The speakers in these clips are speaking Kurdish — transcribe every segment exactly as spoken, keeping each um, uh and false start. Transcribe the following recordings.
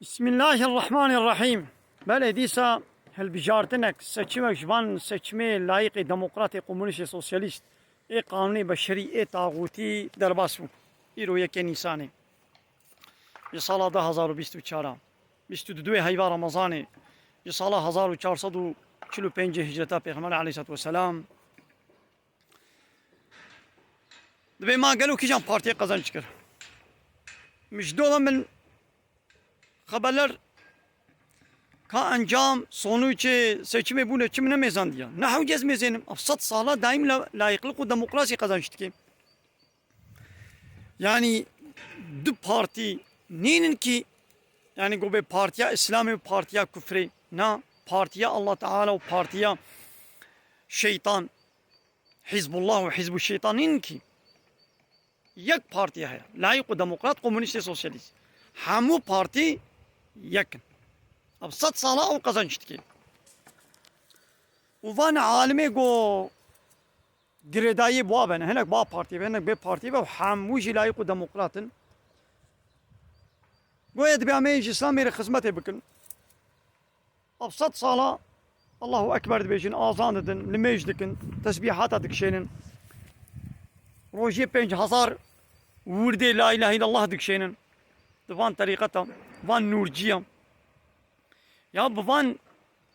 Bismillahirrahmanirrahîm. Belê dîsa hilbijartinek, seçimek ji van seçimê layîqê demokratê, komunîstê, sosyalîst, ê qanûnê beşerî, ê taxûtî derbas bû. Îro yekê Nîsanê. Ji sala du hazar û bîst û çar a, bîst û du heyva Remezanê, ji sala hezar û çar sed û çil û pêncê hicreta Pêxember aleyhisselatu vesselam. Dibê ma gelo kîjan partiyê qezenc kir? Min ji dova min xeberler ka encam, sonuçê seçimê bûne çi min nemêzandiya. Ne hewce ez mêzênim. Ev sed sala daîm la-, layîqlik û demokrasî qezenc dike. Yani du partî nînin ki, yani go bê partiya Îslamê û partiya kufrê. Na, partiya Allah Teala û partiya şeytan. Hizbullah û Hizbu Şeytan nînin ki. Yek partî heye. Layîq û demokrat, komunîst û sosyalîst. Hemû partî yek in. Ev sed sala ew qezenc dike. Û van alimê go girêdayî bi wa bene. Hinek ba partî be, hinek bê partî be û hemû jî layîq û demokrat in. Goya dibê em ê ji Îslamê re xizmetê bikin. Ev sed sala Allahu Ekber dibêjin, azan didin, limêj dikin, tesbîhata dikişênin. Rojê pênc hezar wirdê La ilahe illallah dikişênin. Di van terîqeta, van nûrciya. Ya bi van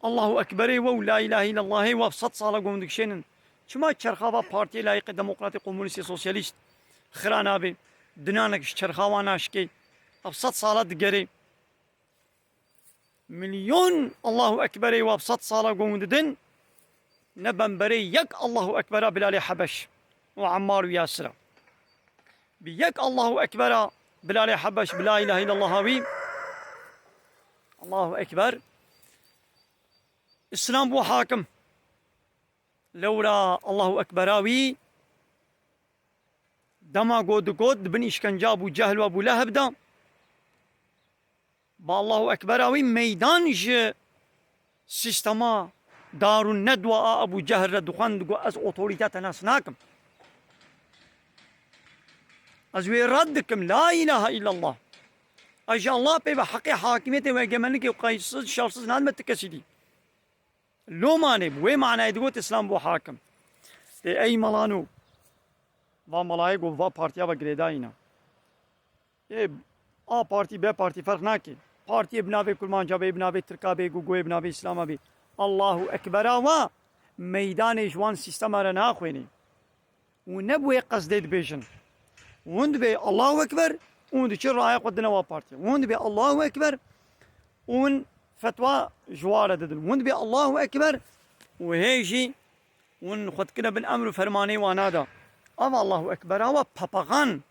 Allahu Ekberê we û La ilahe illallahê we sed sala gon dikişênin. Çima çerxa va partiyê layîqê demokratê, komunîstê, sosyalîst xira nabe? Dinanek ji çerxa wan naşikê. Ev sed sala digerê. Milyon Allahu Ekberê wa bi sed sala gon didin, ne bemberê yek Allahu Ekbera Bilalê Hebeş û Emmar û Yasira. Bi yek Allahu Ekbera Bilalê Hebeş, bi La ilahe illallah wî, Allahu Ekber, Îslam bû hakim. Lewra Allahu Ekbera wî, dema got digot, di bin îşkenca Ebû Cehl û Ebû Leheb de, bi Allahu Ekbera wî meydan ji sîstema Darun Nedwa a Ebû Cehl re dixwend, digot, ez otorîte te nas nakim. Ez wê red dikim, La ilahe illallah. Ez ji Allah pê ve heqê hakimiyetê û egemenlikê û qeydsiz, şertsiz nadime ti kesî dî. Lomanê bi wê manayê digot, Îslam bû hakim. Tê ey melano, va melayê got, va partiya ve girêdayî ne. Ê, A partî, B partî ferq nake. Partiyê bi navê Kurmanca bê, bi navê Tirka bê, Gogoyê bi navê Îslama bê. Allahu Ekbera wa meydanê ji wan sîstema re naxwênê. Û ne bi wê qesdê dibêjin. Hûn dibê Allahu Ekber, hûn diçin raya xwe dine wa partiye. Hûn dibê Allahu Ekber, hûn fetwa ji wa re didin. Hûn dibê Allahu Ekber û hê jî hûn xwe dikine bin emr û fermanê wana de. Ev Allahu Ekbera wa papaxan.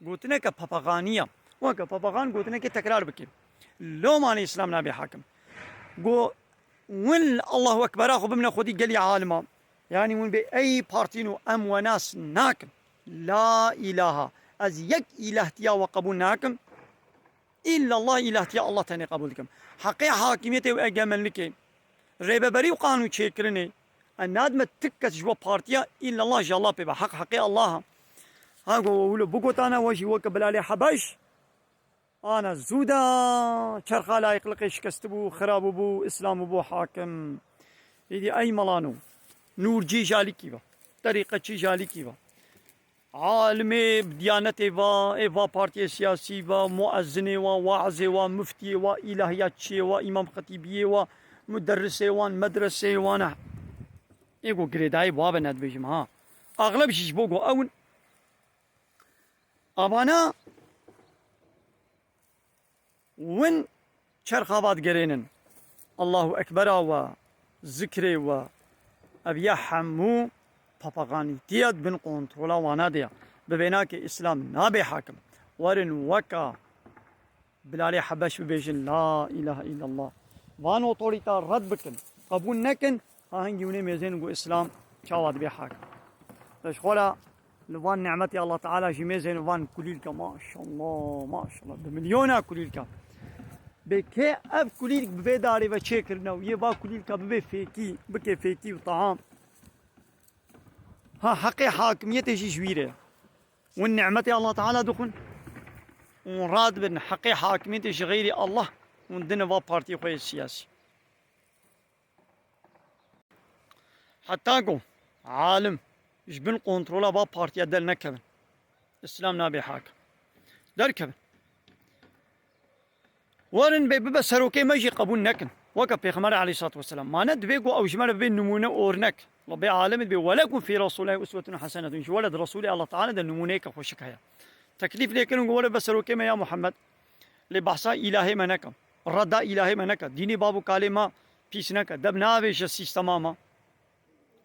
Gotineke papaxanî ye. Weke papaxan gotinekê tekrar bike. Lomanê Îslam nabe hakim. Go win Allahu Ekbera xwe bimine xwedî gelî alima. Yanî win bê ey partîno em we nas nakin. La ilaha. Ez yek îlahtiya we qebûl nakim. Îllallah, îlahtiya Allah tenê qebûl dikim. Heqê hakimiyetê û egemenlikê, rêveberî û qanûn çêkirinê, ez nadime ti kes ji we partiya, îllallah ji Allah pê ve. Heq heqê Allah e. Ha go we wilo bigotane, we jî weke Bilalê Hebeş, ana zû de çerxa layîqliqê şikestibû, xira bûbû, Îslam bûbû hakim. Îdî ey melano, nûrcî jalîkî ve, terîqetçî jalîkî ve. Alimê bi diyanetê va, ê va partiyê siyasî va, muezzinê wa, waizê wa, muftiyê wa, îlahiyatçiyê wa, îmam xetîbiyê wa, muderrisê wan, medreseyê wan e. Ê go girêdayî bi wa ve nedibêjim ha. Axleb jî ji bo go ew in. Avana win çerxa va digerênin. Allahu Ekbera we, zikrê we, ev ya hemû papaxanîtiye di bin kontrola wana de ye. Bi vênakê Îslam nabe hakim. Werin weka Bilalê Hebeş bibêjin, La ilahe illallah. Van otorîta red bikin, qebûl nekin, ha hingî hûn ê mêzên ku Îslam çawa dibe hakim. Te ji xwe re li van nimetê Allah Teala jî mêzên û van kulîlka, maşallah, maşallah, bi milyona kulîlka. Bê kê ev kulîlk bi vê darê ve çêkirine û yê va kulîlka bibe fêkî, bike fêkî û taham. Ha heqê hakimiyetê jî ji wî re ye. Hûn nimetê Allah Teala dixwin. Hûn radibin heqê hakimiyetê ji xeyrî Allah, hûn dine va partiyê xwe yê siyasî. Heta ku alim ji bin kontrola va partiya del nekevin, Îslam nabe hakim. Derkevin. Werin bê bibe serokê me jî qebûl nekin. Weke Pêxember aleyhissalatu vesselam. Mane divê ku ew ji me re bibe nimûne, ornek. Wela bê alim dibe, "Welekum fî Resûlillahî uswetun hasenetun." Ji we re di Resûlê Allah Teala de nimûneyeke xweşik heye. Teklîf lê kirin ku were be serokê me ya Muhammed. Lê behsa îlahê me neke. Redda îlahê me neke. Dînê bab û kalê me pîs neke. De bi navê ji sîstema me.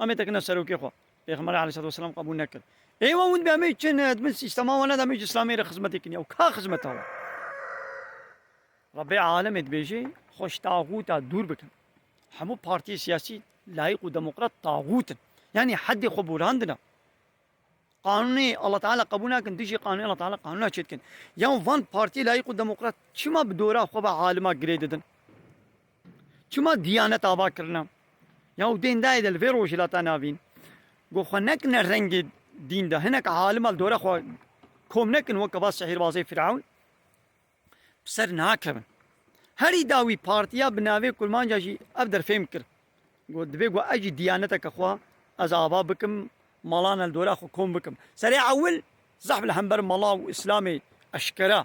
Em ê tekine serokê xwe. Pêxember aleyhissalatu vesselam qebûl nekir. Ê we hûn dibê em ê çin, di bin sîstema we ne de em ê ji Îslamê re xizmetê kin. Ya ka xizmeta we? Rebbê alemê dibêje, xwe ji taxûta dûr bikin. Hemû partiyê siyasî, layîq û demokrat taxût in. Yanî heddê xwe borandine. Qanûnê Allah Teala qebûl nakin, dijî qanûnê Allah Teala qanûna çêdikin. Ya van partiyê layîq û demokrat çima bi dora xwe ve alima girê didin? Çima diyanet ava kirine? Ya û dên dayê de li vê rojhilata navîn, ku xwe nekine rengê dîn de, hinek alima li dora xwe kom nekin, weke va sihîrbazê Firawn, bi ser nakevin. Herî dawî partiya bi navê Kurmanca jî ev derfêm kir. Got, divê ku ez jî diyaneteke xwe ez ava bikim, malana li dora xwe kom bikim. Serê ewil zehf li hember mala û Îslamê eşkera,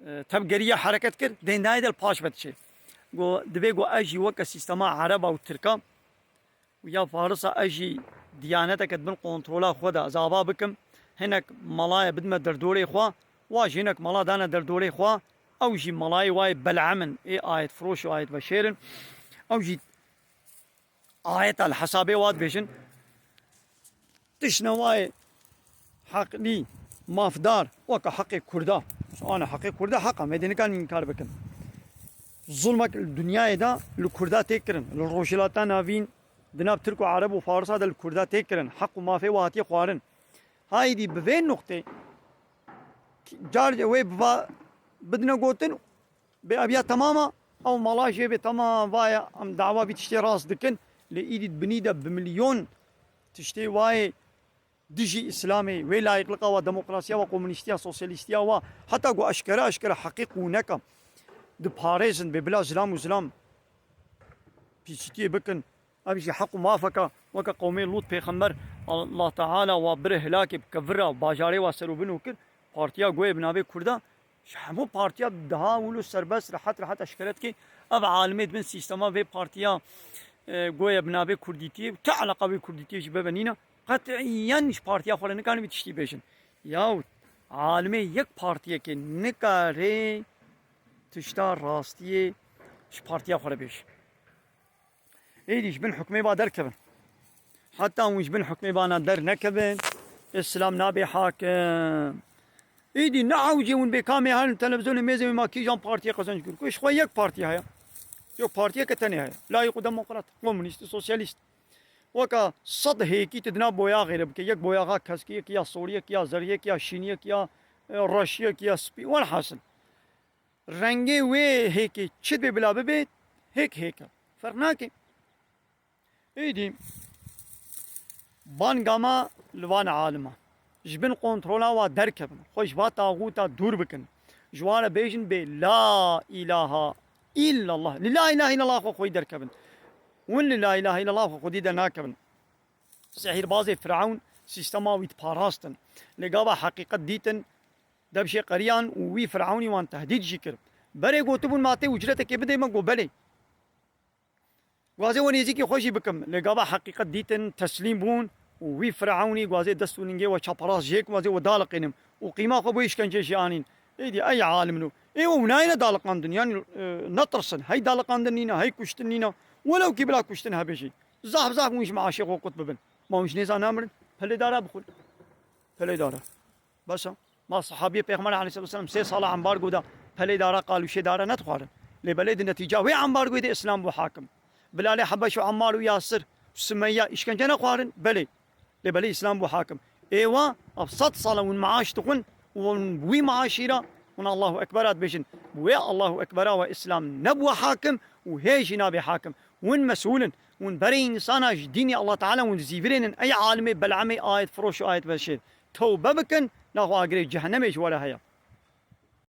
e, tevgeriya hereket kir, dên dayê de li paş ve diçe. Got, divê ku ez jî weke sîstema Ereba û Tirka û ya Farisa ez jî diyaneteke di bin kontrola xwe de ez ava bikim. Hinek malayê bidime derdorê xwe, wa jî hinek mala dane derdorê xwe, ew jî malayê wa yê Bel'am in, ê ayetfiroş û ayetveşêr in. Ew jî ayeta li hesabê wa dibêjin. Tiştine wa yê heqlî, mafdar, weke heqê Kurda. Ana heqê Kurda heq e, em ê dê nikarin înkar bikin. Zulmek li dinyayê de li Kurda tê kirin. Li Rojhilata Navîn, di nav Tirk û Ereb û Farisa de li Kurda tê kirin. Heq û mafê we hatiye xwarin. Haydî bi vê nuqtê car wê biva bidine gotin, bê ev ya temam e, ew mala jê bê temam, vaye em dawa vî tiştê rast dikin. Lê îdî di binî de bi milyon tiştê wayê dijî Îslamê, wê layîqliqa wa, demokrasiya wa, komunîstiya, sosyalîstiya wa, heta ku eşkere eşkere heqî qûneka diparêzin, bê bila zilam û zilam pîçîtiyê bikin. Ev jî heq û mafeka weke qewmê Lût pêxember, Allah Teala wa bire hilakê, bi kevira bajarê wa serûbin û kir, partiya goyê bi navê Kurda, ji hemû partiya daha wilo serbest, rehet rehet eşkere dike. Ev alimê di bin sîstema vê partiya, e, goye bi navê Kurdîtiyê, ti eleqa wê Kurdîtiyê jî bebe nîne. Qet'iyen ji partiya xwe re nikarin vî tiştî bêjin. Yaw, alimê yek partiyekê nikare tişta rastiyê ji partiya xwe re bêje. Êdî ji bin hukmê ba derkevin. Heta hûn ji bin hukmê bana dernekevin, Îslam nabe hakim. Êdî ne ewcê hûn bê kamê herin televîzyonê mêzê wê ma kîjan partiyê qezenc kir. Ku ji xwe yek partiye heye. Yok, partiyeke tenê heye. Layîq û demokrat, komunîst, sosyalîst. Weka sed hêkî tu dina boyaxê re bike. Yek boyaxa keskî, yek ya sorî, yek ya zerî, yek ya şînî, yek ya, e, reşî, yek ya spî. Welhasil. Rengê wê hêkê çi dibê bila bibê, hêk hêk e. Ferq nake. Êdî banga me li van alima. Ji bin kontrola wa derkevin. Xwe ji va taxûta dûr bikin. Ji wan re bêjin bê la îlaha îllallah. Li la îlaha îllallah xwe xwedî derkevin. Hûn li la îlaha îllallah xwe xwedî dernakevin. Sihîrbazê Firawn sîstema wî diparastin. Lê gava heqîqet dîtin, devşê qeriyan û wî Firawnî wan tehdîd jî kir. Berê gotibûn, "Ma tê ucretekê bidê me?" Got, "Belê." Gwazê we nêzîkî xwe jî bikim. Lê gava heqîqet dîtin, teslîm bûn û wî Firawnî gwazê dest û ningê we çaperaz jêk, gwazê we daliqînim û qîma xwe bo îşkencê jî anîn. Êdî ey alim no. Ê we nayêne daliqandin, yanî, e, netirsin. Hey daliqandin nîne, hey kuştin nîne. Welew kî bila kuştin hebe jî. Zaf zaf hûn ji meaşê xwe qut bibin. Ma hûn ji nêza namirin? Pelê dara bixwin. Pelê dara. Bes e. Ma sahabiyê Pêxember aleyhisselatu vesselam sê sala ambargo da pelê dara, qalûşê dara nedixwarin. Lê belê di netîca wê ambargoyê de Îslam bû hakim. Bilalê Hebeş û Ammar û Yasir û Sumeyya îşkence nexwarin? Belê. Lê belê Îslam bû hakim. Êwa ev sed sala hûn meaş dixwin û hûn bi wî meaşî re hûn Allahu Ekbera dibêjin. Bi wê Allahu Ekbera we Îslam nebû hakim û hê jî nabe hakim. Hûn mesûl in. Hûn berê însana ji dînê Allah Teala hûn dizîvirênin. Ey alimê Belamê ayet firoş û ayet veşêr. tewbe bikin, naxwe agirê cehenemê ji we re heye.